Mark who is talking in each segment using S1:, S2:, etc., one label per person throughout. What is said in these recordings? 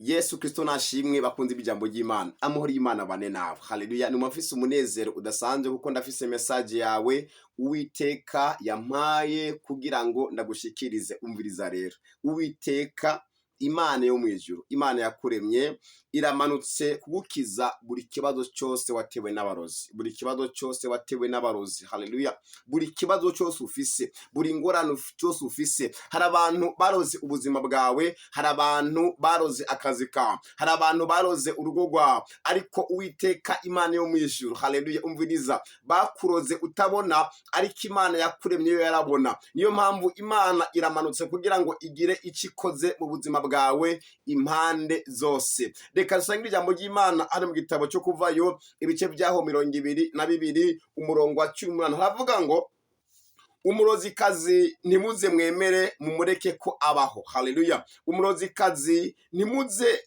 S1: Yesu Kristo nashimwe. Bakunze ijambo ry'Imana, amahoro y'Imana bane nawe. Haleluya! Numa mfise umunezero udasanzwe kuko ndafise message yawe Uwiteka yampaye kugira ngo ndagushikirize. Umviriza rero, Uwiteka Imana yo mu ijuru, Imana yakuremye, iramanutse kugukiza buri kibazo cyose watewe n'abarozi, buri kibazo cyose watewe n'abarozi. Haleluya! Buri kibazo cyose ufise, buri ngorane cyose ufise. Hari abantu baroze ubuzima bwawe, hari abantu baroze akazi kawe, hari abantu baroze urugo rwawe, ariko Uwiteka Imana yo mu ijuru, haleluya, umviriza, bakuroze utabona, ariko Imana yakuremye yo yarabona. Niyo mpamvu Imana iramanutse kugira ngo igire icyo ikoze mu buzima bwawe impande zose. Reka dusangire ijambo ry'Imana hano mu gitabo cyo Kuvayo, ibice byaho 22, umurongo wa 18. Haravuga ngo: "Umurozikazi ntimuze mwemere, mumureke ko abaho." Haleluya! Umurozikazi ntimuze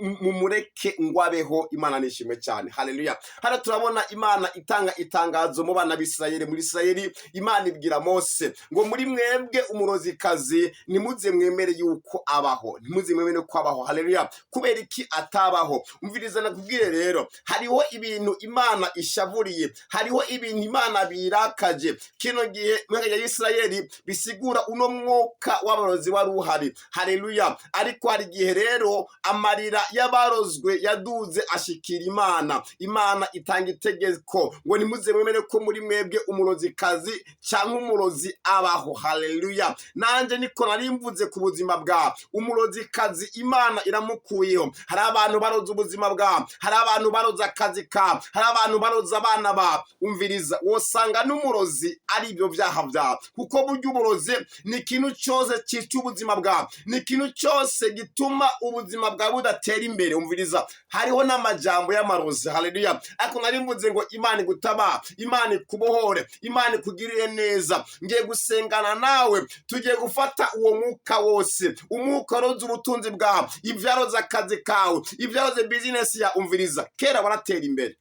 S1: mumureke ngo abeho. Imana nishimwe cyane. Haleluya! Hano turabona Imana itanga itangazo mu bana b'Isirayeli, muri Isirayeli. Imana ibwira Mose ngo: "Muri mwebwe umurozikazi ntimuze mwemere yuko abaho, ntimuze mwemere ko abaho." Haleluya! Kubera iki atabaho? Umviriza nakubwire rero, hariho ibintu Imana ishavuriye, hariho ibintu Imana birakaje. Kino gihe muri ya Isirayeli bisigura uno mwuka w'abarozi wari uhari. Haleluya! Ariko hari igihe rero amarira y'abarozwe yaduze ashikira Imana. Imana itanga itegeko ngo: "Nimuze mwemere ko muri mwebwe umurozikazi cyangwa umurozi abaho." Haleluya! Nanjye niko nari mvuze ku buzima bwawe, umurozikazi Imana iramukuyeho. Hari abantu baroze ubuzima bwawe, hari abantu baroze akazi kawe, hari abantu baroze abana bawe. Umviriza, wosanga n'umurozi ari ibyo byaha byawe, kuko burya uburozi ni ikintu cyose cyica ubuzima bwawe, ni ikintu cyose gituma ubuzima bwawe budatera imbere. Umviriza, hariho n'amajambo y'amarozi. Haleluya! Ariko nari mvuze ngo Imana igutaba, Imana ikubohore, Imana ikugirire neza. Ngiye gusengana nawe, tugiye gufata uwo mwuka wose, umwuka waroze ubutunzi bwawe, ibyaroze akazi kawe, ibyaroze bizinesi ya. Umviriza, kera waratera imbere,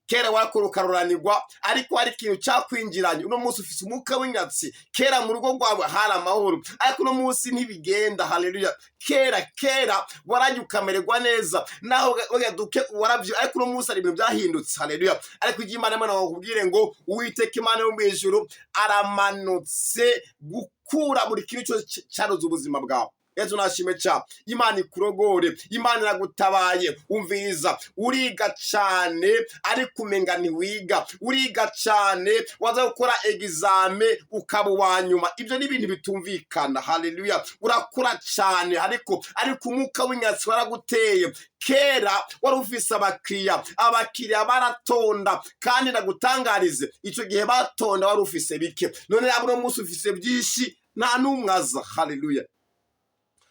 S1: kera warakora ukaruranirwa, ariko hari ikintu cyakwinjiranye. Uno munsi ufise umwuka w'inyatsi. Kera mu rugo rwawe hari amahoro, ariko uno munsi ntibigenda. Haleluya! Kera kera warajya ukamererwa neza, naho duke warabyo, ariko uno munsi hari ibintu byahindutse. Haleluya! Ariko igihe Imana bakubwire ngo Uwiteka Imana yo mu ijuru aramanutse gukura buri kintu cyose cyaroze ubuzima bwawe. Yesu nashime cyane. Imana ikurogore, Imana iragutabaye. Umviriza, uriga cyane ariko umenga ntiwiga. Uriga cyane, waza gukora examen ukaba uwa nyuma. Ibyo ni ibintu bitumvikana. Haleluya! Urakura cyane, ariko umwuka w'inyatsi waraguteye. Kera wari ufise abakiriya, abakiriya baratonda, kandi ndagutangarize, icyo gihe batonda wari ufise bike, none rero uno munsi ufise byinshi, nta n'umwe aza. Haleluya!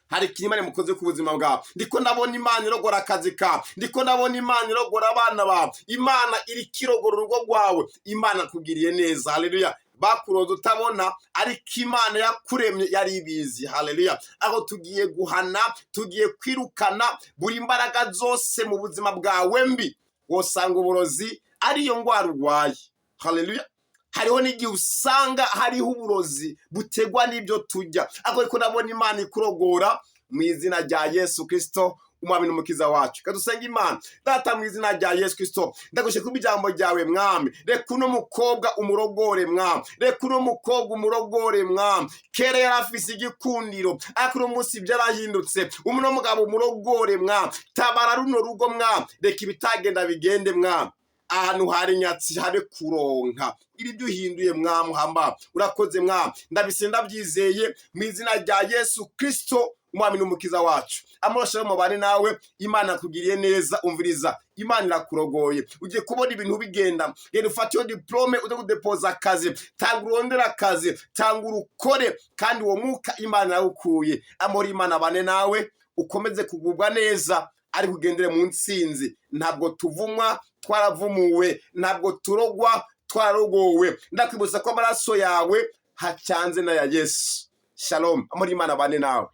S1: Hari ikintu Imana mukoze ku buzima bwawe. Ndiko ndabona Imana irogora akazi kawe, ndiko ndabona Imana irogora abana bawe, Imana iri kirogora urugo rwawe. Imana kugiriye neza. Haleluya! Bakuroza utabona, ariko Imana yakuremye yari ibizi. Haleluya! Aho tugiye guhana, tugiye kwirukana buri mbaraga zose mu buzima bwawe mbi. Wosanga uburozi ariyo ndwara urwaye. Haleluya! Hariho n'igihe usanga hariho uburozi butegwa n'ibyo turya, ariko ndabona Imana ikurogora mu izina rya Yesu Kirisito, Umwami n'Umukiza wacu. Kadusenga Imana. Data, mu izina rya Yesu Kirisito, ndagushe kuba ijambo ryawe, Mwami. Reka uno mukobwa umurogore, Mwami. Reka uno mukobwa umurogore, Mwami. Kera yari afise igikundiro, ariko uno munsi byarahindutse. Uno mugabo umurogore, Mwami. Tabara runo rugo, Mwami. Reka ibitagenda bigende, Mwami. Ahantu hari nyatsi habe kuronka iri byo uhinduye, Mwami uhamba. Urakoze, Mwami. Ndabise ndabyizeye mu izina rya Yesu Kristo, Umwami n'Umukiza wacu. Amahoro mubane nawe. Imana yakugiriye neza. Umviriza, Imana irakurogoye, ugiye kubona ibintu bigenda. Genda ufate iyo diplôme, uje kudepoza akazi, tanga urondera akazi, tanga urukore, kandi uwo mwuka Imana yawukuye. Amahoro Imana bane nawe, ukomeze kugubwa neza, ariko ugendere mu ntsinzi. Ntabwo tuvumwa, twaravumuwe. Ntabwo turogwa, twararogowe. Ndakwibutsa ko amaraso yawe hacanze n'aya Yesu. Shalom, amahoro Imana bane nawe.